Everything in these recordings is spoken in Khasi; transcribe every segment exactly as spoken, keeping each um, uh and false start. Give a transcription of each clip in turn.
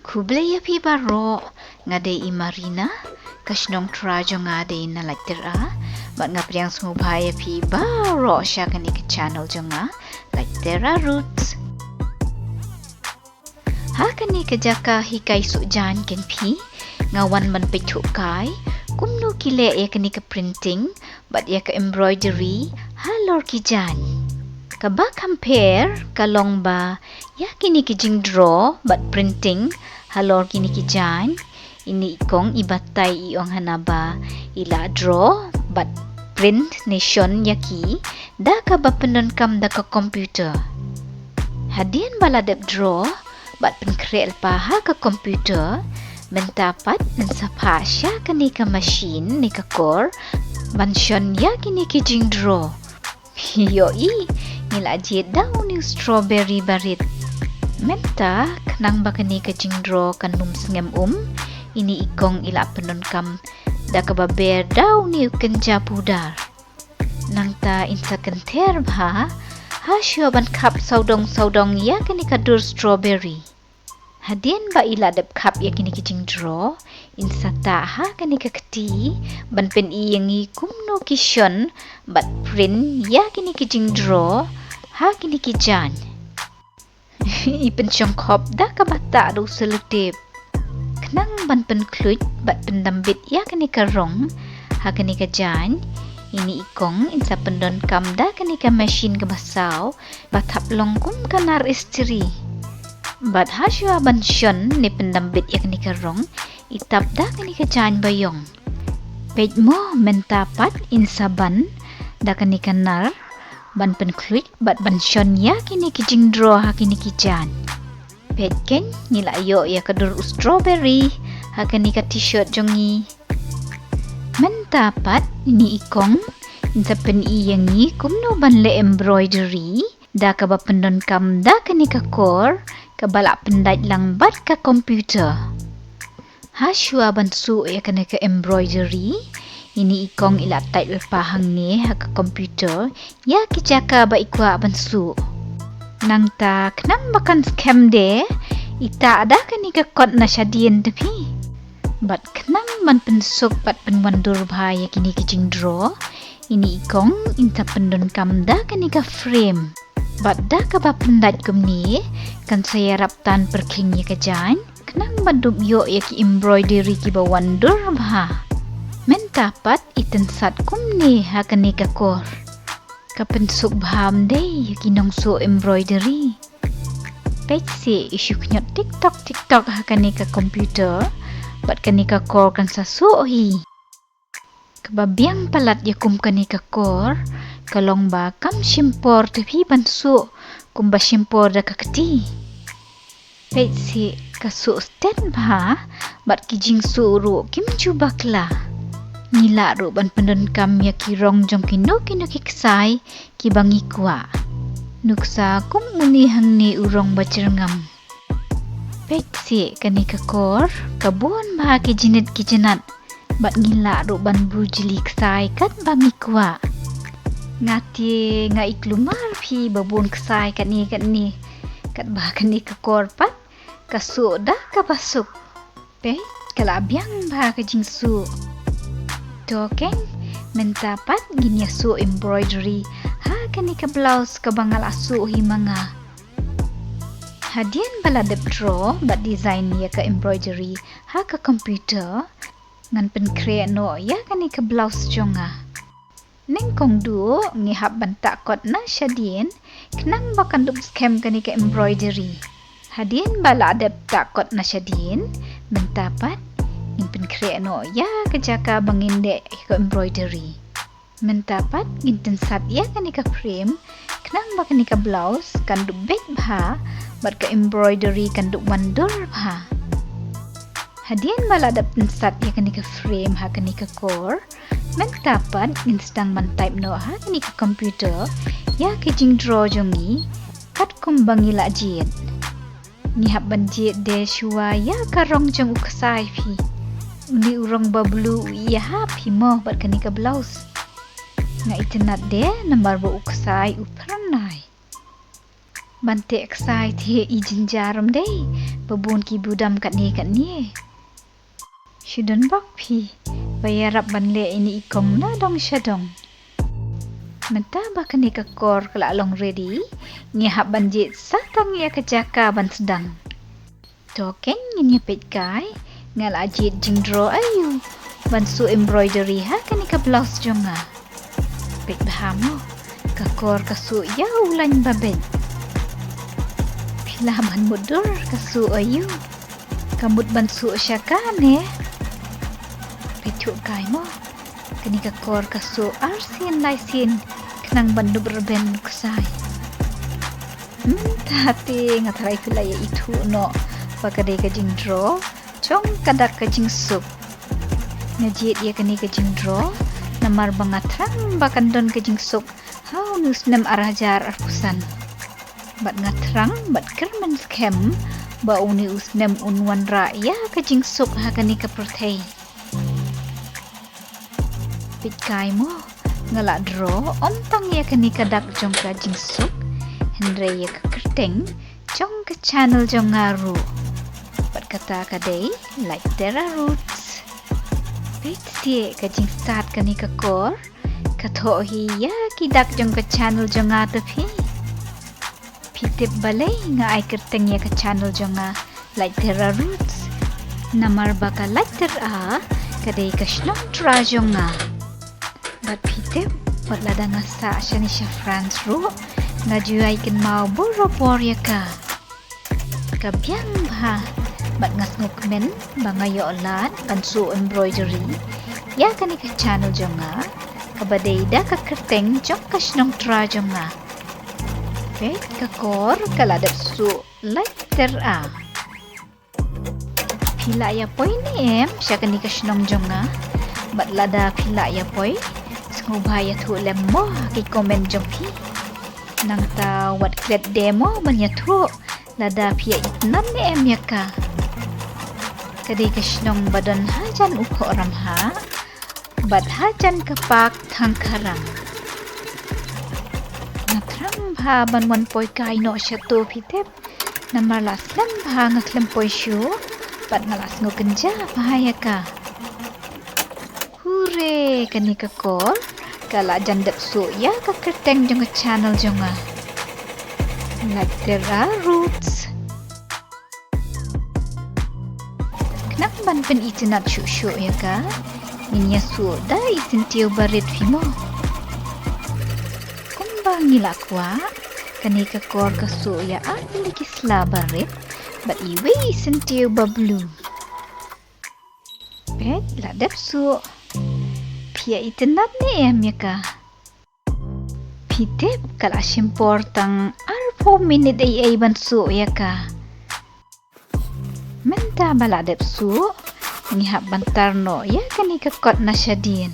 Khublei ïa phi baroh, nga dei i Marina, ka shnong Trai jong nga dei na Laittera, bad nga pdiang sngewbha ïa phi baroh sha kane ka channel jong nga, Laittera Roots. Ha kane ka jaka hikai suh jaiñ keiñ phi, nga wan ban peit thuh kai kumno ki leh ïa kane ka printing bad ïa ka embroidery halor ki jaiñ. Kaba kham pher ka long ba ïa kine ki jingdraw bad printing halor kine ki jaiñ, ine i kong i batai i ong hana ba i la draw bad print ne shon ïa ki da kaba pyndonkam da ka computer. Hadien ba la dep draw bad pynkhreh lypa ha ka computer, mynta pat yn sa phah sha kane ka machine ne ka kor ban shon ïa kine ki jingdraw. Ïohi, ngi la jied da une u strawberry barit. Mynta khnang ba kane ka jingdraw kan ym sngem um, ine i kong i la pyndonkam da kaba ber da une u kynja pudar. Nangta yn sa kynther bha ha shuwa ban khap sawdong sawdong ïa kane ka dur strawberry. Hadien ba i la dep khap ïa kine ki jingdraw, yn sa tah ha kane ka kti ban pyni ïa ngi kumno ki shon bad print ïa kine ki jingdraw ha kine ki jaiñ. I pynshongkhop da kaba tah da u selotep. Khnang ban pynkhluit bad pyndambit ïa kane ka rong ha kane ka jaiñ, ine i kong yn sa pyndonkam da kane ka machine kaba saw ba thap long kum ka nar istri. Bad ha shuwa ban shon ne pyndambit ïa kane ka rong, i tap da kane ka jaiñ ba ïong. Peit mo, mynta pat yn sa ban da kane ka nar ban pynkhluit bad ban shon ïa kine ki jingdraw ha kine ki jaiñ. Peit keiñ, ngi la ïoh ïa ka dur u strawberry ha kane ka t-shirt jong ngi. Mynta pat ine i kong yn sa pyni ïa ngi kumno ban leh embroidery da kaba pyndonkam da kane ka kor kaba la pyndait lang bad ka computer. Ha shuwa ban suh ïa kane ka embroidery, ine i kong i la type lypa hangne ha ka computer ïa ki jaka ba i kwah ban suh. Nangta khnang ba kan skhem de, i tah da kane ka kot na shadien te phi. Bad khnang ban pynsuk bad pynwandur bha ïa kine ki jingdraw, ine i kong yn sa pyndonkam da kane ka frame. Bad da kaba pyndait kumne, kan sa ïarap tan pyrkhing ïa ka jaiñ khnang ban dup ïoh ïa ki embroidery kiba wandur bha. Mynta pat i tynsat kumne ha kane ka kor. Ka pynsuk bha ym dei ïa ki nongsuh embroidery. Peit seh, i shu khñiot tiktok tiktok ha kane ka computer bad kane ka kor kan sa suh hi. Kaba biang palat ïa kum kane ka kor ka long ba kam shim por te phi ban suh kumba shim por da ka kti. Peit seh, ka suh stet bha bad ki jingsuh ruh kim ju bakla. Ngi lah ruh ban pyndonkam ïa ki rong jong kino kino ki ksai kiba ngi kwah. Nuksa kum une hangne u rong ba jyrngam. Peit seh, kane ka kor ka bun bha ki jingit ki jingat. Bad ngi lah ruh ban buh jli ksai katba ngi kwah. Nga te nga i klumar phi ba bun ksai katne katne. Katba kane ka kor pat ka suh da kaba suk. Peit, ka la biang bha ka jingsuh. To keiñ, mynta pat ngin ïa suh embroidery ha kane ka blouse kaba nga la suh hi ma nga. Hadien ba la dep draw bad design ïa ka embroidery ha ka computer, ngan pynkhreh noh ïa kane ka blouse jong nga. Nyngkong duh ngi hap ban tah kot na shadien khnang ba kan dup skhem kane ka embroidery. Hadien ba la dep tah kot na shadien, mynta pat ngin pynkhreh noh ïa ka jaka ba ngin leh ïa ka embroidery. Mynta pat ngin tynsat ïa kane ka frame khnang ba kane ka blouse kan dup beit bha bad ka embroidery kan dup wandur bha. Hadien ba la dep tynsat ïa kane ka frame ha kane ka kor, mynta pat ngin sdang ban type noh ha kane ka computer ïa ka jingdraw jong ngi katkum ba ngi la jied. Ngi hap ban jied de shuwa ïa ka rong jong u ksai phi. Une u rong ba blue u ïa hap hi mo bad kane ka blouse. Nga itynnad de namar ba u ksai u phyrnai. Ban teh ksai te i jynjar ym dei ba bun ki budam katne katne. Shu don bok phi ba ïarap ban leh ine i kong na dong sha dong. Mynta ba kane ka kor ka la long ready, ngi hap ban jied sa tang ïa ka jaka ban sdang. To keiñ ngin ïa peit kai nga la jied jingdro aïu ban suh embroidery ha kane ka blouse jong nga. Peit bha mo, ka kor ka suh ïa u lain ba beit. Phi lah ban mutdur ka suh aïu. Ka mut ban suh sha kane. Peit thuh kai mo, kane ka kor ka suh arsien laisien khnang ban dup rben u ksai. Mynta te nga tharai phi la ïa ithuh noh ba ka dei ka jingdro jong ka dak ka jingsuk. Nga jied ïa kane ka jingdro namar ba nga thrang ba kan don ka jingsuk ha une u snem ar hajar arphew san. Bad nga thrang bad kyrmen skhem ba une u snem un wanrah ïa ka jingsuk ha kane ka pyrthei. Peit kai mo, nga la dro ym tang ïa kane ka dak jong ka jingsuk, hynrei ïa ka kyrteng jong ka channel jong nga ruh. Bad kata ka dei Light Terra Roots. Peit te ka jingstad kane ka kor, ka thoh hi ïa ki dak jong ka channel jong nga te phi. Phi tip balei nga ai kyrteng ïa ka channel jong nga Light Terra Roots? Namar ba ka Light Terra ka dei ka shnong Terra jong nga. Bad phi tip, wat lada nga sah shane sha France ruh, nga ju ai kynmaw bun bor ïa ka. Ka biang bha, bad nga sngewkmen ba nga ïoh lad ban suh embroidery ïa kane ka channel jong nga, kaba dei da ka kyrteng jong ka shnong Terra jong nga. Peit ka kor ka la dep suh Light Terra. Phi lah ïa poi ne em sha kane ka shnong jong nga? Bad lada phi lah ïa poi, sngewbha ïathuh lem mo ha ki comment jong phi. Nangta wat klet de mo ban ïathuh lada phi ïa itynnad ne em ïa ka. Ka dei ka shnong ba don hajan u Khohramhah bad hajan ka park Thangkharang. Nga thrang bha ban wan poi kai noh shato phi tip, namar la slem bha nga khlem poi shuh bad nga la sngewkynja bha ïa ka. Hure, kane ka kor ka la jan dep suh ïa ka kyrteng jong ka channel jong nga, Light Terra Roots. Khnang ban pynitynnad shuh shuh ïa ka, ngin ïa suh da i syntiew barit phi mo. Kumba ngi la kwah, kane ka kor ka suh ïa artylli ki sla barit bad iwei i syntiew ba blue. Peit, la dep suh. Phi ïa itynnad ne em ïa ka? Phi tip, ka la shim por tang arphew minit ei ei ban suh ïa ka. Mynta ba la dep suh, ngi hap ban tar noh ïa kane ka kot na shadien.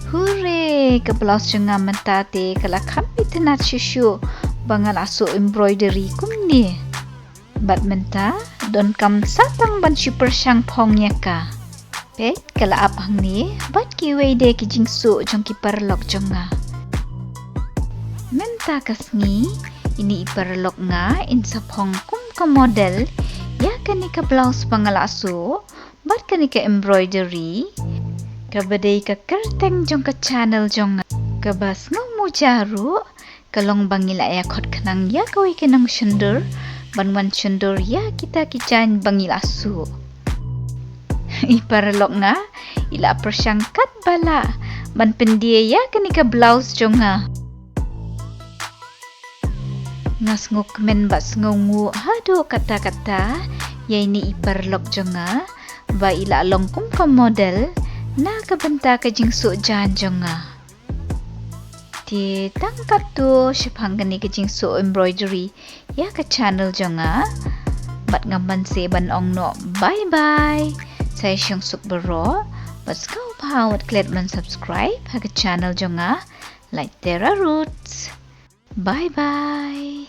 Hure, ka blouse jong nga mynta te ka la kham itynnad shuh shuh ba nga la suh embroidery kumne. Bad mynta donkam sa tang ban shu pyrshang phong ïa ka. Peit, ka la ap hangne bad kiwei de ki jingsuh jong ki paralok jong nga. Mynta ka sngi, ine i paralok nga in sa phong kum ka model ïa kane ka blouse ba nga la suh bad kane ka embroidery, kaba dei ka kyrteng jong ka channel jong nga. Kaba sngewmuja ruh ka long ba ngi la ïa khot khnang ïa kawei ka nongshondur ban wan shondur ïa kita ki jaiñ ba ngi la suh. I paralok nga i la pyrshang katba lah ban pyndie ïa kane ka blouse jong nga. Nga sngewkmen bad sngewnguh haduh katta katta ïa ine i paralok jong nga ba i la long kum ka model na ka bynta ka jingsuh jaiñ jong nga. Te tang katto shaphang kane ka jingsuh embroidery ïa ka channel jong nga. Bad ngam banse ban ong noh bye bye. Sa ïa shong suk baroh bad sngewbha wat klet ban subscribe ha ka channel jong nga, Light Terra Roots. Bye bye.